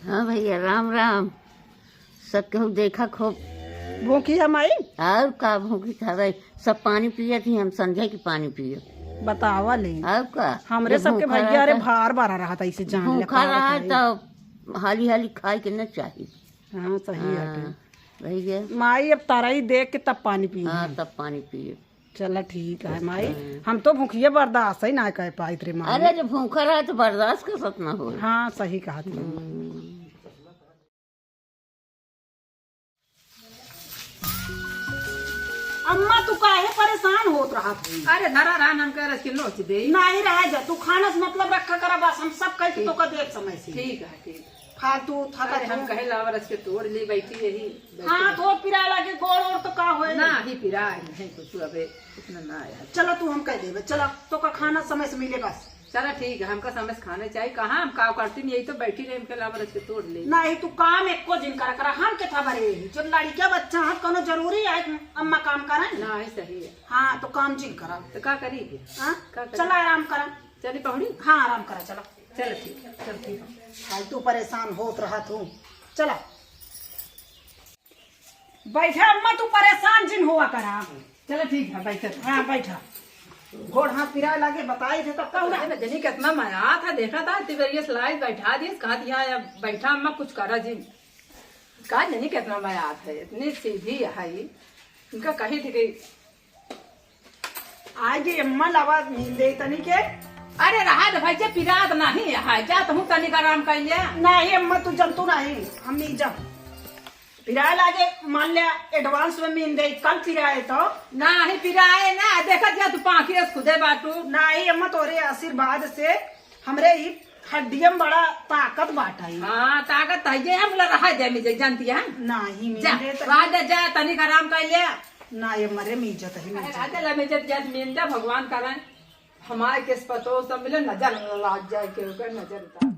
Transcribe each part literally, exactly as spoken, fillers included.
हाँ भइया, राम राम। सब केहू देखा खूब। भूखी है माई? और का भूखी था भाई, सब पानी पियत ही, हम संझे की पानी पिए। बतावा ले। और का? हमरे जब सबके भूखा भइया, अरे रहता, भार बारा रहत ऐसे जान ले भूखा पावत रहा है। तो हाली हाली खाए के न चाही। हाँ, सही है। हाँ, भइया। माई अब तरई देख के तब पानी पी। हाँ, तब पानी पिए। चला ठीक है माई, हाँ। हम तो भूखिए बर्दाश्त ही ना कर पाइत रे माई। अरे, जब भूखा रहा तो बर्दाश्त कर सकना हो। हाँ, सही कहा तू। हम्म। अम्मा, तू काहे परेशान होत रहत हई? अरे, धरा रहा, हम कह रहे कि नोच दे। नाही रहा जा, तू खाना से मतलब रखा करा, बस हम सब कह के ठीक। तोका देख समय से। ठीक है, ठीक। फालतू था अरे, हम तू। कहे लावा रच के तोड़ ली, बैठी यही, बैठी हाँ, रही। तो पिराए लागे गोड़ ओड़ तो का होए? नाही पिराए, नहीं कुछ अबे, इतना ना आया। चला तू हम कह देबे, चला, तोका खाना समय से मिले बस। चला ठीक है, हमका समय से खाने चाहिए। कहाँ हम काव करती नहीं, यही तो बैठी रही, हमके लावा रच के तोड़ ले। नाही, तू काम एको जिन करा करा, हम के था बरे ही। जब लड़किया बच्चा है, कोनो जरूरी है कि अम्मा काम करें? नाही, सही है। हाँ, तो काम जिन करा। तो का करी? हाँ? का करी? चला आराम करा। चली पहुड़ी? हाँ, आराम करा, चला। चल ठीक है, चल ठीक है। फालतू परेशान होत रहा तू। चला। बैठा अम्मा, तू परेशान जिन हुआ करा। चलो ठीक है, बैठे। हाँ, बैठा। गोड़ हाथ पिराए लागे, बताई थे तब का हुआ? अरे, जनी कितना मया था, देखा था, तिबेरियस लाई बैठा दिस, कहा दिया, "अब बैठा अम्मा, कुछ करा जिन।" का जनी कितना मया था, इतनी सीधी है ये। इनका कही थी कि आगे अम्मा लावा नींद दे तनी के। अरे रहा दे भाई, जे पिरात नाही है, जा तहूँ तनिक आराम कर ले। नाही अम्मा, तू जब तू नाही, हम नहीं जब। पिराए लागे, मान लिया, advance में नींद दे, कल पिराए तो। नाही पिराए ना, देखत जा तू पाँखी से खुदे बाटू। नाही अम्मा, तोरे आशीर्वाद से हमरे ही हड्डियम बड़ा ताकत बाटा ही। हाँ, ताकत है, ये हम ला रहा दे, मुझे जानती है। नाही, जा, नींद दे तनी। रहा दे, जा, तनिक आराम कर ले। ना, ये मरे में इज्जत है, में अरे इज्जत। राजा ला में इज्जत, इज्जत में इज्जत भगवान करें। हमारे केस पतो सब मिले, नजर न लाग जाए, के ऊपर नजर उतार।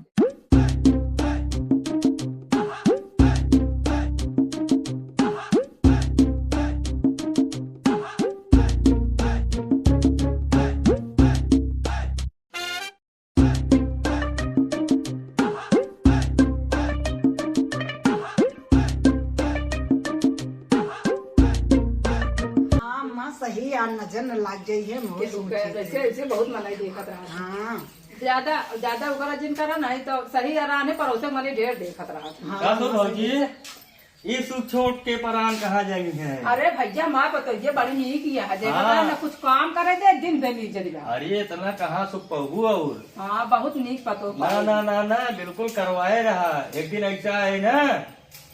हाँ, माँ, सही यार, नजर न लाग जाई है, बहुत ये तो ऊँची कह, थी। ऐसे, ऐसे बहुत मनाई देखत रहा। हाँ। ज्यादा, ज्यादा ओकरा जिन करा नहीं तो सही यार, आने पड़ोसे मने ढेर देखत रहा। हाँ, का तो माँ, भौजी, सही। ई सुख छोड़ के परान कहाँ जाई है? अरे भैया, माँ पतोहिया बड़ी नीक ही है, देखा हाँ। ना कुछ काम करे दे, दिन भर नीचे दिला। अरे इतना कहाँ सुख पबू और? हाँ, बहुत नीक पतो ना, पाई। ना, ना, ना, बिल्कुल करवाए रहा। एक दिन ऐसा है ना,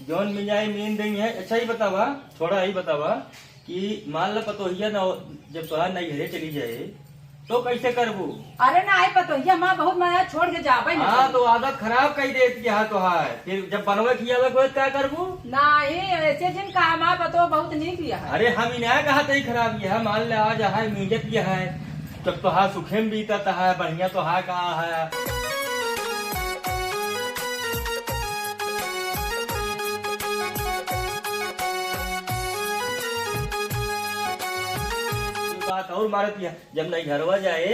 जौन मिजाई मीन देंगे। अच्छा ही बतावा, छोड़ा ही बतावा कि मान ला पतोहिया ना, जब तोहार नैहरे चली जाए, तो कैसे करबू? अरे नाही, पतोहिया माँ बहुत मया छोड़ के जाबे न हाँ, करी। तो आदत खराब कई देत के हा तोहार। फिर जब बनवे खियावे के होत, का करबू? नाही, ऐसे जिन कहा, माँ पतो बहुत नीक लिया है। अरे हम ही ना कहा तई खराब ये है, मान ले आज है, मीजत ये है, जब तोहार सुखे में बीतत है, बढ़िया तोहार का है। बात और मारत ये जब नैहरवा जाए,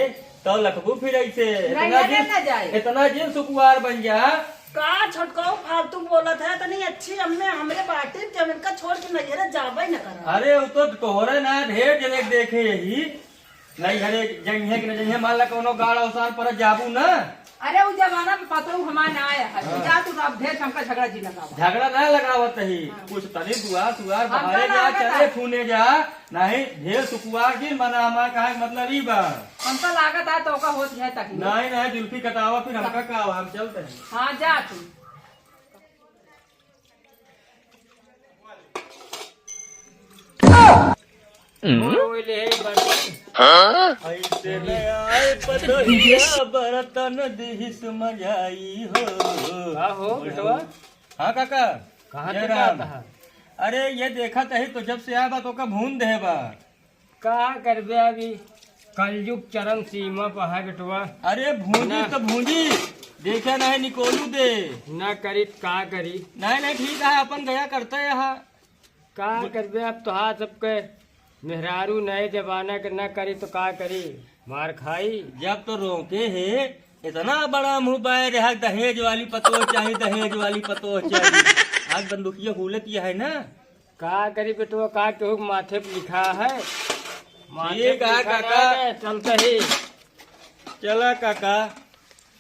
तब लखबू फिर ऐसे। इतना नैहरे दिन, ना जाए। इतना दिन सुकुवार बन जा। का छोटकाऊ फालतू बोलत है, इतनी अच्छी अम्मे हमरे बाटिन के हम इनका छोड़ के नैहरे जाबे न करब। अरे, वो तो तोहरे ना ढेर जने देखे यही। नैहरे जइहे कि न जइहे, मान ला कौनो गाड़ अवसान पर जाबू ना। अरे, उ जमाना में पतोहू हमार ना आया है। हाँ। जा तू, अब ढेर हमका झगड़ा जी लगावा। झगड़ा ना लगावत ही। हाँ। कुछ तनी दुआर सुआर हमका बहारे जा, लागत चले है। फूने जा। नाही, ढेर सुकुवार जिन बना, हमार कहे के मतलब ई बा। हमका लागत है, तोका होत है तकलीफ। नाही, नाही, जुल्फी कटावा, फिर हमका का, हम चलते हैं। हाँ, जा तू। ओए ले, बर्तन। ऐसे ले आए पतोहिया, बर्तन दिहिस मजाई हो। का हो, बेटवा? हाँ काका। कहाँ जय तक राम। जाता है? अरे, ये देखा तही तो जब से आया बा, तोका भून दे बा। का करबे, अभी कलयुग चरम सीमा पर है बेटवा। अरे भूंजी ना। तो भूंजी, देखे नहीं निकोलू दे। ना करी त का करी? नहीं, नहीं, ठीक है, अपन गया करते हैं। का करबे, अब तोहार सबके मेहरारू नए जमाना के ना करी तो का करी, मार खाई। जब तो रोके है इतना बड़ा मुंह बाय रहा, दहेज वाली पतोह चाही, दहेज वाली पतोह चाही। आज बंदूकिया हुलत यह है ना। का करी बेटवा, का केहू के माथे पे लिखा है? माथे ठीक पे है लिखा काका। है, चलते ही। चला काका,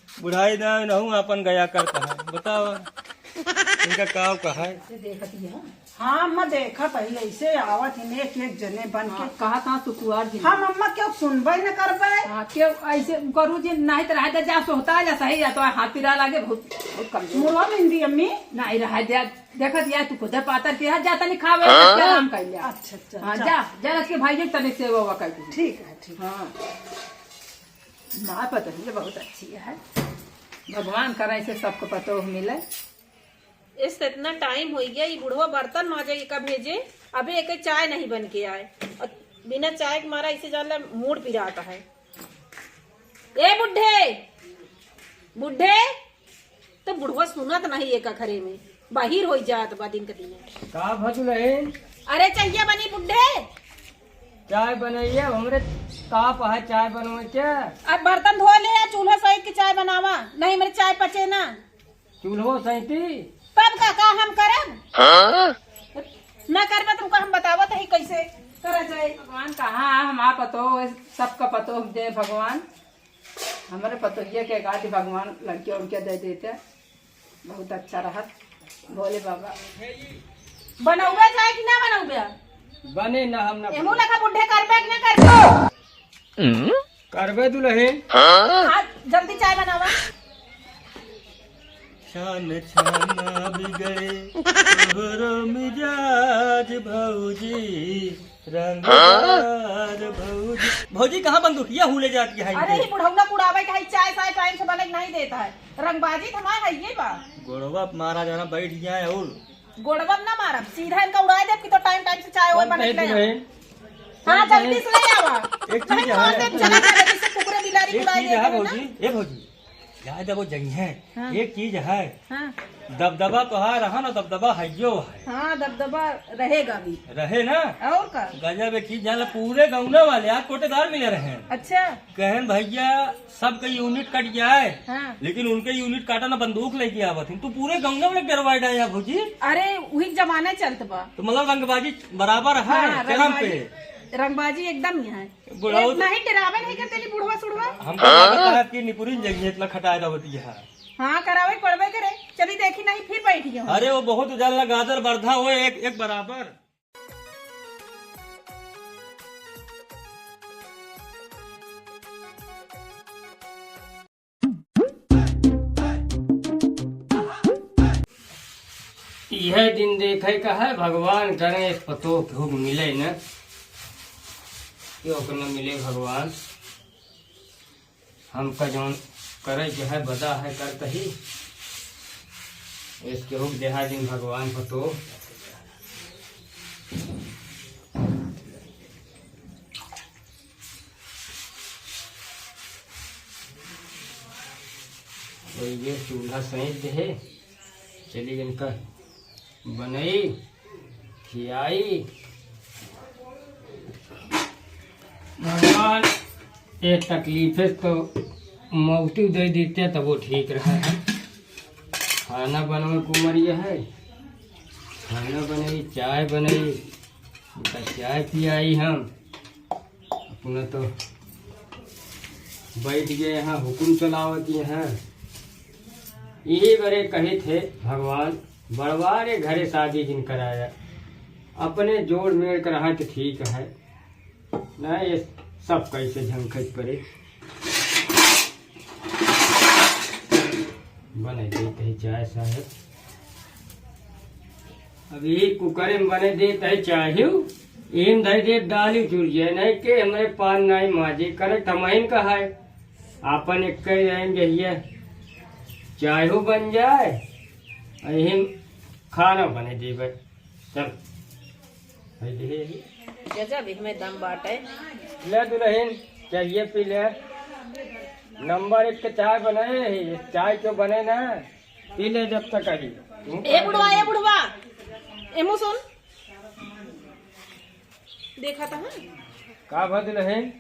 बुढ़ाई ना नहूँ अपन गया करता है, बतावा इनका का कहा है। हाँ, अम्मा, देखा पहिले ऐसे आवत ही एक एक जने बन के। हाँ, कहा था सुकुआर जी। हम अम्मा क्यों सुनबे न करबे? हाँ, क्यों ऐसे करू जी, नहीं तो रह दे, जा सोहता जा, सही जा, तो हाथ पिरा लागे, बहुत, बहुत कमजोर। मुड़वा में हिंदी अम्मी? नहीं रह दे, देखत या तू खुदे पातर के हाथ जाता नहीं खावे, हाँ? क्या काम कर लिया? अच्छा, अच्छा, हाँ, अच्छा। जा, जा रख के भाई जी तनिक सेवा हुआ कर दी। ठीक है, ठीक। हाँ। माँ पतोहिया बहुत अच्छी है, भगवान करे से सबको पतोह मिले। इस इतना टाइम हो गया, ये बुढ़वा बर्तन माजे के कब भेजे, अबे एक चाय नहीं बन के आए। और बिना चाय के मारा इसे जान ला मूड पिराता है। ए बुढ़े, बुढ़े, तो बुढ़वा सुनत नहीं एक अखरे में, बाहिर हो जात बा दिन के दिन। का भा दुलहिन? अरे चाहिए बनी बुढ़े। चाय बनइया, हमरे ताप है चाय बनवे के। अब बर्तन धो ले, चूल्हा सहित के चाय बनावा, नहीं मेरे चाय पचे ना। चूल्हो सैती? तब का, का हम करब? हाँ? ना करबे तो रुका, हम बतावत ही कैसे करा जाए। भगवान कहाँ है, हम आप पतो, सबका पतो दे भगवान। हमरे पतोहिया के गाड़ी भगवान लड़के उड़के दे देते, बहुत अच्छा रहत। भोले बाबा। बनौबे चाहे कि ना बनौबे? बने ना, हम ना एमू लेखा बुढ़े करबे कि ना करबे? करबे दुलहिन। हाँ, जल्दी चाय बनावा। छान छान बिगड़े तोहरो मिजाज भौजी, रंगदार भौजी। भौजी, कहाँ बंदूकिया हुले जाती है अरे, इनके? ये बुढ़ौना कुड़ावे के है, चाय साय टाइम से बने के नहीं देता है। रंगबाजी तो हमार है ये बा। गोड़वा पे मारा जाना, बैठ गया है और गोड़वा पे ना मारब, सीधा इनका उड़ाए देब कि तो टाइम टाइम से चाय ओए बने के ले। हाँ, जल्दी से ले आवा। एक चीज नहीं, है। मार देब, चला जाए, जैसे कुकुरे बिलारी एक उड़ाए चीज देते है हैं ना। भौजी, ए भौजी, जाए दे वो जगह है। हाँ। एक चीज है। हाँ। दबदबा तोहार रहा ना, दबदबा हइयो है। हाँ, दबदबा रहेगा भी। रहे ना? और का? गजब एक चीज जान ला, पूरे गौना वाले आज कोटेदार मिले रहे हैं। अच्छा। कहन भैया सबके यूनिट कट जाए, हाँ। लेकिन उनके यूनिट काटा ना बंदूक लेके आवत हैं। तू पूरे गौना में डरवाए डाया भौजी। अरे वही जमाना चलत बा। तो मतलब रंगबाजी बराबर है हाँ, चरम पे। रंगबाजी एकदम ही है। बुढ़ऊ ए, नहीं डरावे नहीं करते नी बुढ़वा सुढ़वा। हम तो लागत है कि निपुरिन जइहे इतना खटाए रहती है। हाँ, करावे पड़बे करे। चली देखी नहीं फिर बैठ गयो। अरे वो बहुत उजाला गाजर बरधा हुए एक, एक बराबर। यह दिन देखे का है, भगवान करे इस पतोह के हुक मिले न, क्यों के न मिले भगवान। हमका जौन करे के है, बदा है करत ही, इसके हुक देहा दिन भगवान पतोह। और ये चूल्हा सैंत दे है, चलिए इनका बनई, खियाई। भगवान, ये तकलीफे तो मौती दे देते तब वो ठीक रहा है। खाना बनवे के उमरिया है, खाना बनई, चाय बनई, उनका चाय पियाई हम। अपना तो बैठ गए यहाँ हुकुम चलावत यहाँ। यही बरे कहे थे भगवान, बड़वारे घरे शादी जिन कराया, अपने जोड़ मेड़ कर रहा तो ठीक है, ना ये सब कैसे झंखट पड़े। बने देते हैं चाय साहब। अब यही कुकर में बने देते हैं चाय, इन धई दे डाली चुर जाए, नहीं के हमरे पान नहीं माजे, करे तमहिन का है, आपन एक कह रहे हैं, चाय हो बन जाए, और यही खाना बने देबे। चल। भाई, दे, दे। गजब इहमें दम बाटे। ले दुलहिन, चाहिए पी ले। नंबर एक के चाय बने ही, चाय क्यों बने ना, पी ले जब तक अभी। ए बुढ़वा, ए बुढ़वा, एमू सुन। देखा था, हाँ? का भा दुलहिन?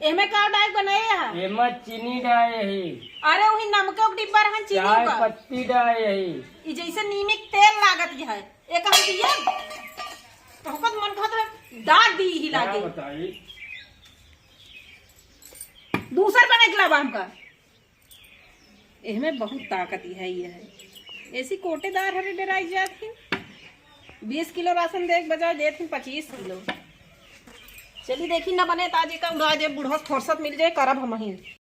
एमे का डाल बनाए है? एमे चीनी डाले ही। अरे, वही नमके के डिब्बा रहन, चीनी चाय का। पत्ती डाले ही। ई जैसे नीमी के तेल लागत है, एक हम दिया, तो ओकर मन कहत है, दाग दी ही का लागे। बताई? दूसर बने के लावा हमका। एहमे बहुत ताकत है, ये है। ऐसी कोटेदार हरे डराई जात ही। बीस किलो राशन दे के बजाय देत ही पच्चीस किलो। चली देखी ना बने ताजे का उड़ा जे बुढ़वा से फुर्सत मिल जाए, करब हम ही।